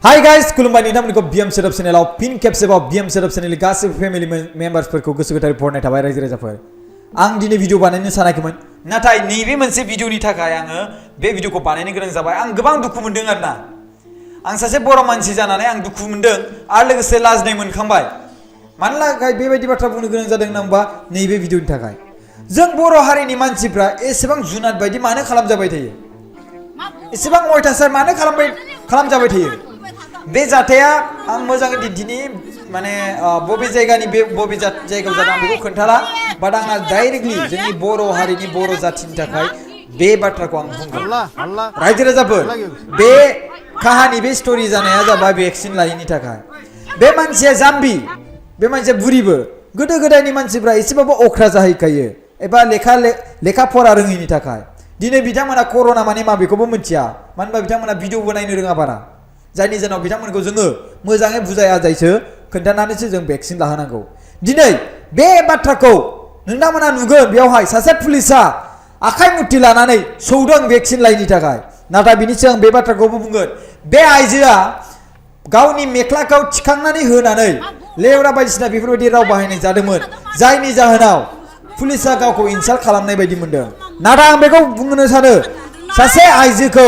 Hi guys, खुलुमबाय नोंथांमोनखौ BM setup चेनेलाव फिन खेबसेबाव BM सेटअप चेनेलनि गासैबो फेमिलि मेम्बार्सफोरखौ गोसो गोथारै बरायनाय थाबाय रायजो राजाफोर। आं दिनै भिडिअ बानायनो सानाखैमोन, नाथाय नैबे मोनसे भिडिअनि थाखाय आङो बे भिडिअखौ बानायनो गोनां जाबाय। आं गोबां दुखु मोनदों आरोना। आं सासे बर' मानसि जानानै आं दुखु मोनदों आरो लोगोसे लाजिनाय मोनखांबाय। मानो थाखाय बेबायदि बाथ्रा बुंनो गोनां जादों होनबा नैबे भिडिअनि थाखाय। जों बर' हारिनि मानसिफ्रा एसेबां जुनाद बायदि मानो खालामजाबाय थायो? एसेबां अयथासार मानो खालामजाबाय थायो? बे जाथाया आं मोजाङै दिन्थिनि माने बबे जायगानि बबे जायगायाव जादों आं बेखौ खोन्थाला, बाट आंहा डाइरेक्टलि जोंनि बर' हारिनि बर' जाथिनि थाखाय बे बाथ्राखौ आं बुंगोन। रायजो राजाफोर, बे काहानि बे स्टोरी जानाया जाबाय भेक्सिन लायैनि थाखाय। बे मानसिया जाम्बि, बे मानसिया बुरिबो। गोदो गोदायनि मानसिफ्रा एसेबाबो अख्रा जाहैखायो एबा लेखा फरा रोङैनि थाखाय। दिनै बिथांमोना कर'ना माने मा बेखौबो मिथिया, मानो होनबा बिथांमोना भिडिअबो नायनो रोङा बारा। जायनि जाहोनाव बिथांमोनखौ जोङो मोजाङै बुजाय आजायसो खोन्थानानैसो जों भेक्सिन लाहोनांगौ। दिनै बे बाथ्राखौ नोंथांमोना नुगोन, बेयावहाय सासे पुलिसा आखाइ मुथि लानानै सौदों भेक्सिन लायैनि थाखाय। नाथाय बिनि सिगां बे बाथ्राखौबो बुंगोन, बे आइजोआ गावनि मेख्लाखौ थिखांनानै होनानै लेवरा बायदिसिना बेफोरबायदि राव बाहायनाय जादोंमोन, जायनि जाहोनाव पुलिसा गावखौ इनसाल्ट खालामनाय बायदि मोनदों। नाथाय आं बेखौ बुंनो सानो, सासे आइजोखौ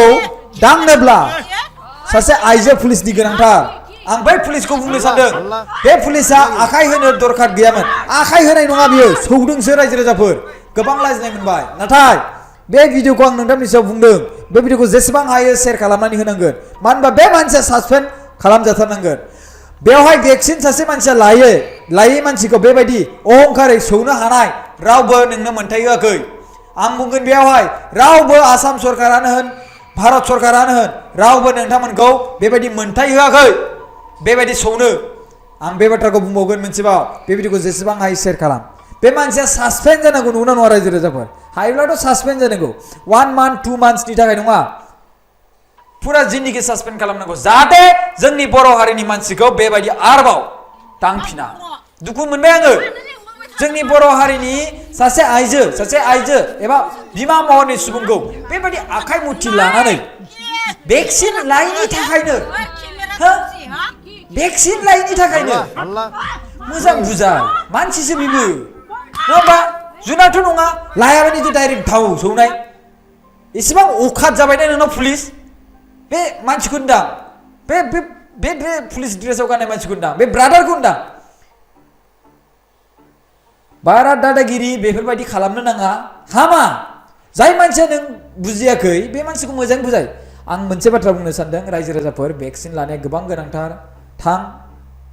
दांनोब्ला सासे आइजो पुलिसनि गोनांथार। आं बै पुलिसखौ बुंनो सानदों, बे पुलिसा आखाइ होनो दरखार गैयामोन। आखाइ होनाय नङा, बियो सौदोंसो। रायजो राजाफोर, गोबां लाजिनाय मोनबाय। नाथाय बे भिडिअखौ आं नोंथांनि सायाव बुंदों, बे भिडिअखौ जेसेबां हायो शेयार खालामनानै होनांगोन। मानो होनबा बे मानसिया सासपेन्ड खालामजाथारनांगोन। बेवहाय भेक्सिन सासे मानसिया लायै मानसिखौ बेबायदि अहंकारै सौनो हानाय रावबो नोंनो मोन्थाय होआखै। आं बुंगोन, बेयावहाय रावबो आसाम सरकारानो होन, भारत सरकारानो होन, रावबो नोंथांमोनखौ बेबायदि मोन्थाय होआखै बेबायदि सौनो। आं बे बाथ्राखौ बुंबावगोन मोनसेबाव, बे भिडिअखौ जेसेबां हायो शेयार खालाम। बे मानसिया सासपेन्ड जानांगौ, नंगौना नङा रायजो राजाफोर? हायोब्लाथ' सासपेन्ड जानांगौ। 1 मान्थ 2 मान्थ्सनि थाखाय नङा, फुरा जिन्दगि सासपेन्ड खालामनांगौ, जाहाथे जोंनि बर' हारिनि मानसिखौ बेबायदि आरोबाव दांफिना। दुखु मोनबाय आङो। जोंनि बर' हारिनि सासे आइजो एबा बिमा महरनि सुबुंखौ बेबायदि आखाइ मुथि लानानै भेक्सिन लायैनि थाखायनो, भेक्सिन लायैनि थाखायनो मोजां बुजाय। मानसिसो बेबो, नङाबा जुनारथ' नङा। लायाबानिथ' डाइरेक्ट थाव सौनाय। एसेबां अखाद जाबायना नोंनाव पुलिस? बे मानसिखौ होनदां, बे पुलिस ड्रेसाव गाननाय मानसिखौ होनदां, बे ब्रादारखौ होनदां। बारा दादागिरि बेफोरबायदि खालामनो नाङा, हामा। जाय मानसिया नों बुजियाखै बे मानसिखौ मोजाङै बुजाय। आं मोनसे बाथ्रा बुंनो सानदों, रायजो राजाफोर, भेक्सिन लानाया गोबां गोनांथार। थां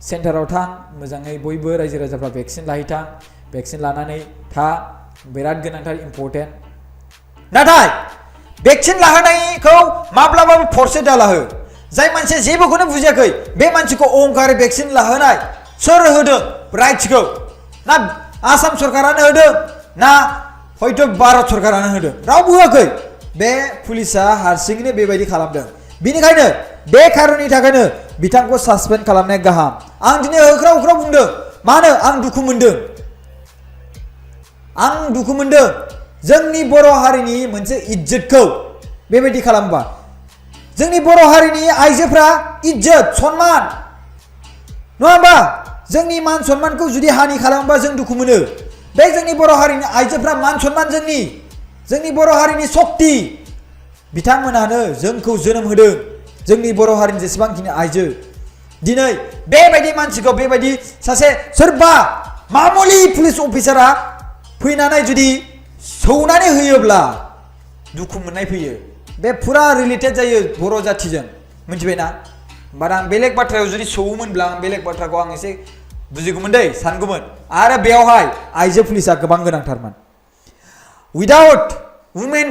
सेन्टाराव थां, मोजाङै बयबो रायजो राजाफ्रा भेक्सिन लाहैथां। भेक्सिन लानानै था, बिराद गोनांथार, इम्परटेन्ट। नाथाय भेक्सिन लाहोनायखौ माब्लाबाबो फरसे दालाहो। जाय मानसिया जेबोखौनो बुजियाखै बे मानसिखौ अहंकारै भेक्सिन लाहोनाय सोर होदों राइट्सखौ? ना आसाम सरकारानो होदों, ना हयथ' भारत सरकारानो होदों? रावबो होआखै। बे पुलिसा हारसिङैनो बेबायदि खालामदों। बेनिखायनो बे खारननि थाखायनो बिथांखौ सासपेन्ड खालामनाया गाहाम। आं दिनै होख्राव होख्राव बुंदों, मानो? आं दुखु मोनदों। जोंनि बर' हारिनि मोनसे इज्जतखौ बेबायदि खालामबा, जोंनि बर' हारिनि आइजोफ्रा इज्जत सन्मान, नङा होमबा? जोंनि मान सन्मानखौ जुदि हानि खालामोबा जों दुखु मोनो। बे जोंनि बर' हारिनि आइजोफ्रा मान सन्मान, जोंनि बर' हारिनि सक्ति, बिथांमोनानो जोंखौ जोनोम होदों। जोंनि बर' हारिनि जेसेबांखिनि आइजो, दिनै बेबायदि मानसिखौ बेबायदि सासे सोरबा मामुलि पुलिस अफिसारा फैनानै जुदि सौनानै होयोब्ला दुखु मोननाय फैयो। बे फुरा रिलेटेड जायो बर' जाथिजों, मिथिबायना? बाट आं बेलेग बाथ्रायाव जुदि सौवोमोनब्ला आं बेलेग बाथ्राखौ आं एसे बुजिगौमोन दै, सानगौमोन। आरो बेयावहाय आइजो पुलिसा गोबां गोनांथारमोन। उइदाउट वुमेन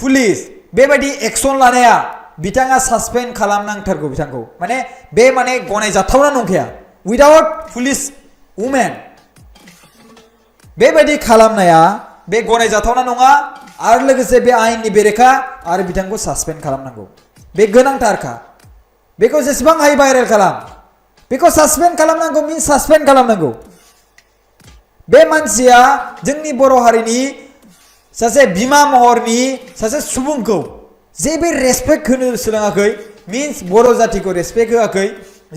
पुलिस बेबायदि एक्सन लानाया, बिथाङा सासपेन्ड खालामनांथारगौ बिथांखौ। बे गनायजाथावना नंखाया। उइदाउट पुलिस वुमेन बेबायदि खालामनाया बे गनायजाथावना नङा, आरो लोगोसे बे आयेननि बेरेखा, आरो बिथांखौ सासपेन्ड खालामनांगौ। बे गोनांथारखा। बेखौ जेसेबां हायो भाइरेल खालाम। बेखौ सासपेन्ड खालामनांगौ, सासपेन्ड खालामनांगौ। बे मानसिया जोंनि बर' हारिनि सासे बिमा महरनि सासे सुबुंखौ जेबो रेसपेक्ट होनो सोलोङाखै, मीन्स बर' जातिखौ रेसपेक्ट होआखै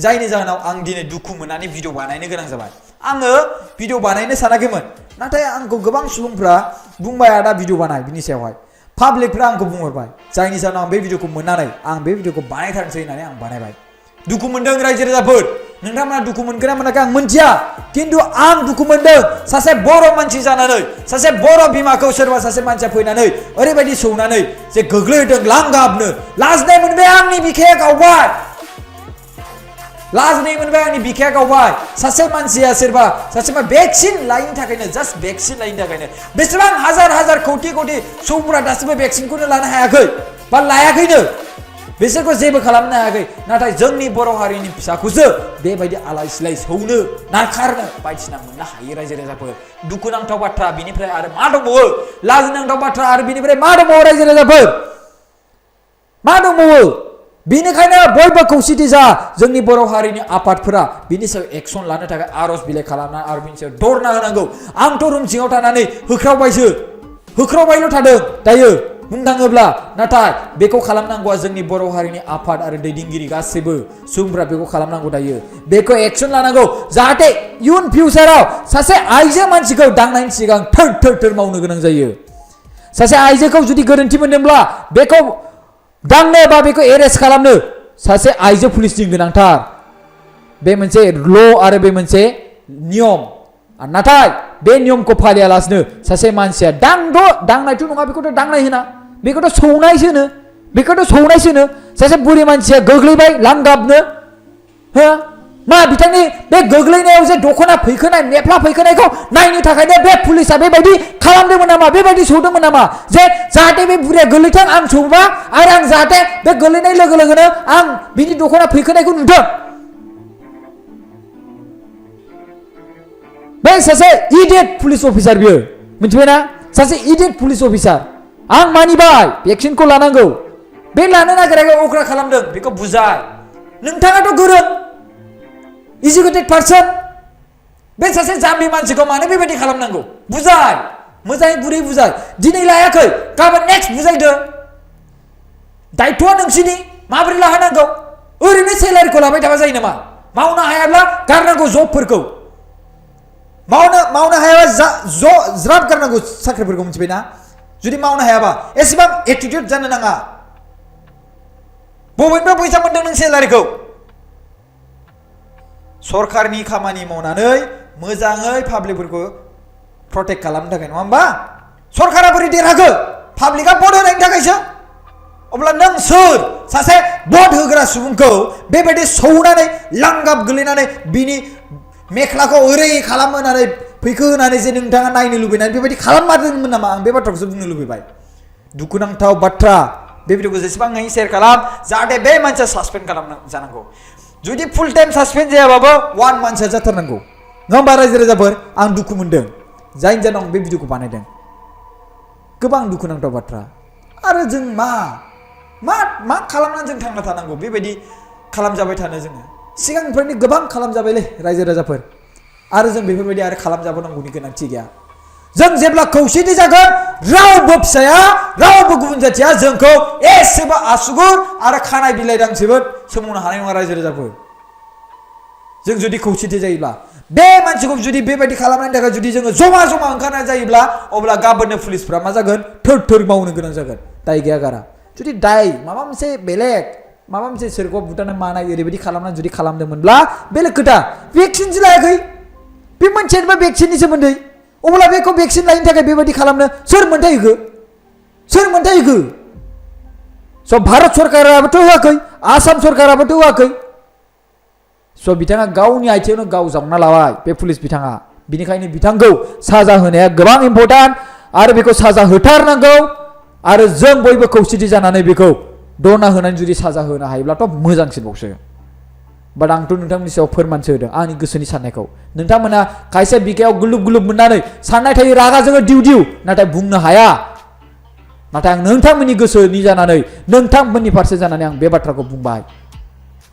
जायनि जाहोनाव आं दिनै दुखु मोननानै भिडिअ बानायनो गोनां जाबाय आङो भिडिअ बानायनो सानाखैमोन नाथाय आंखौ गोबां सुबुंफ्रा बुंबाय आदा भिडिअ बानाय बिनि सायावहाय पाब्लिकफ्रा आंखौ बुंहरबाय जायनि जाहोनाव आं बे भिडिअखौ मोननानै आं बे भिडिअखौ बानायथारनोसै होननानै आं बानायबाय दुखु मोनदों रायजो राजाफोर नोंथांमोना दुखु मोनगोन ना मोनाखै आं मोनथिया खिन्थु आं दुखु मोनदों सासे बर' मानसि जानानै सासे बर' बिमाखौ सोरबा सासे मानसिया फैनानै ओरैबायदि सौनानै जे गोग्लैहोदों लांगाबनो लाजिनाय मोनबाय आंनि बिखाया गावबाय लाजिनाय मोनबाय आंनि बिखाया गावबाय सासे मानसिया सोरबा सासे भेक्सिन लायैनि थाखायनो जास्ट भेक्सिन लायैनि थाखायनो बेसेबां हाजार हाजार कौटि कौटि सुबुंफोरा दासिमबो भेक्सिनखौनो लानो हायाखै बा लायाखैनो बिसोरखौ जेबो खालामनो हायाखै नाथाय जोंनि बर' हारिनि फिसाखौसो बेबायदि आलाय सिलाय सौनो नारखारनो बायदिसिना मोननो हायो रायजो राजाफोर दुखुनांथाव बाथ्रा बिनिफ्राय आरो मा दंबावो लाजिनांथाव बाथ्रा आरो बिनिफ्राय मा दंबावो रायजो राजाफोर मा दंबावो बेनिखायनो बयबो खौसेथि जा जोंनि बर' हारिनि आफादफोरा बिनि सायाव एक्सन लानो थाखाय आर'ज बिलाइ खालामना आरो बिनि सायाव धरना होनांगौ आंथ' रुम सिङाव थानानै होख्रावबायल' थादों दायो बुंनो थाङोब्ला नाथाय बेखौ खालामनांगौआ जोंनि बर' हारिनि आफाद आरो दैदेनगिरि गासैबो सुबुंफ्रा बेखौ खालामनांगौ दायो बेखौ एक्सन लानांगौ जाहाथे इयुन फिउचाराव सासे आइजो मानसिखौ दांनायनि सिगां थोर मावनो गोनां जायो सासे आइजोखौ जुदि गोरोन्थि मोनदोंब्ला बेखौ दांनो बा बेखौ एरेस्ट खालामनो सासे आइजो पुलिसनि गोनांथार बे मोनसे ल' आरो बे मोनसे नियम नाथाय बे नियमखौ फालियालासिनो सासे मानसिया दांनायथ' नङा बेखौथ' दांनाय होना बेखौथ' सौनायसोनो सासे बुरि मानसिया गोग्लैबाय लांगाबनो हो मा बिथांनि बे गोग्लैनायाव जे दख'ना फैखोनाय मेफ्ला फैखोनायखौ नायनो थाखायनो बे पुलिसा बेबायदि खालामदोंमोन नामा बेबायदि सौदोंमोन नामा जे जाहाथे बे बुरिया गोग्लैथों आं सौबा आरो आं जाहाथे बे गोग्लैनाय लोगो लोगोनो आं बिनि दख'ना फैखोनायखौ नुथों बे सासे इडियट पुलिस अफिसार बियो मिथिबायना सासे इडियट पुलिस अफिसार आं मानिबाय भेक्सिनखौ लानांगौ बे लानो नागिराखै अख्रा खालामदों बेखौ बुजाय नोंथाङाथ' गोरों इजुकेटेड पार्सन बे सासे जाम्बि मानसिखौ मानो बेबायदि खालामनांगौ बुजाय मोजाङै गुरै बुजाय दिनै लायाखै गाबोन नेक्स्ट बुजायदो दायथ'आ नोंसिनि माबोरै लाहोनांगौ ओरैनो सेलारिखौ लाबाय थाबा जायो नामा मावनो हायाब्ला गारनांगौ जबफोरखौ मावनो हायाबा ज्राब गारनांगौ साख्रिफोरखौ मिथिबायना जुदि मावनो हायाबा एसेबां एटिट्युड जानो नाङा बबेनिफ्राय फैसा मोनदों नों सेलारिखौ सरकारनि खामानि मावनानै मोजाङै पाब्लिकफोरखौ प्रटेक्ट खालामनो थाखाय नङा होमबा सरकारा बोरै देरहाखो पाब्लिकआ भट होनायनि थाखायसो अब्ला नों सोर सासे भट होग्रा सुबुंखौ बेबायदि सौनानै लांगाब गोलैनानै बिनि मेख्लाखौ ओरै खालामहोनानै फैखो होनानै जे नोंथाङा नायनो लुबैनानै बेबायदि खालाममारदोंमोन नामा आं बे बाथ्राखौसो बुंनो लुबैबाय दुखुनांथाव बाथ्रा बे भिडिअखौ जेसेबां हायो शेयार खालाम जाहाथे बे मानसिया सासपेन्ड खालामनो जानांगौ जुदि फुल टाइम सासपेन्ड जायाबाबो 1 मान्थआ जाथारनांगौ नङा होमबा रायजो राजाफोर आं दुखु मोनदों जायनि जाहोनाव बे भिडिअखौ बानायदों गोबां दुखुनांथाव बाथ्रा आरो जों मा खालामनानै जों थांना थानांगौ बेबायदि खालामजाबाय थानो जोङो सिगांनिफ्रायनो गोबां खालामजाबायलै रायजो राजाफोर आरो जों बेफोरबायदि आरो खालामजाबावनांगौनि गोनांथि गैया जों जेब्ला खौसेथि जागोन रावबो फिसाया रावबो गुबुन जाथिया जोंखौ एसेबो आसुगुर आरो खानाय बिलाइ दांसेबो सोमावनो हानाय नङा रायजो राजाफोर जों जुदि खौसेथि जायोब्ला बे मानसिखौ जुदि बेबायदि खालामनायनि थाखाय जुदि जोङो जमा ओंखारनाय जायोब्ला अब्ला गाबोननो पुलिसफ्रा मा जागोन थोर मावनो गोनां जागोन दाय गैया गारा जुदि दाय माबा मोनसे बेलेग माबा मोनसे सोरखौ बुथारनो मानाय ओरैबायदि खालामनानै जुदि खालामदोंमोनब्ला बेलेग खोथा भेक्सिनसो लायाखै बे मानसियानोबा भेक्सिननि सोमोन्दै अब्ला बेखौ भेक्सिन लायनो थाखाय बेबायदि खालामनो सोर मोनथाय होखो स' भारत सरकाराबोथ' होआखै आसाम सरकाराबोथ' होआखै स' बिथाङा गावनि आथिङावनो गाव जावना लाबाय बे पुलिस बिथाङा बिनिखायनो बिथांखौ साजा होनाया गोबां इम्परटेन्ट आरो बेखौ साजा होथारनांगौ आरो जों बयबो खौसेथि जानानै बेखौ धरना होनानै जुदि साजा होनो हायोब्लाथ' मोजांसिनबावसो बाट आंथ' नोंथांमोननि सायाव फोरमानसो होदों आंनि गोसोनि साननायखौ नोंथांमोना खायसे बिखायाव गुलुब मोननानै साननाय थायो रागा जोङो दिउ नाथाय बुंनो हाया नाथाय आं नोंथांमोननि गोसोनि जानानै नोंथांमोननि फारसे जानानै आं बे बाथ्राखौ बुंबाय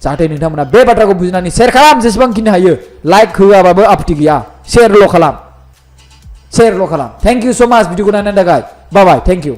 जाहाथे नोंथांमोना बे बाथ्राखौ बुजिनानै शेयार खालाम जेसेबांखिनि हायो लाइक होआबाबो आपत्ति गैया शेयारल' खालाम थेंक इउ स' माच भिडिअखौ नायनायनि थाखाय बाय थेंक इउ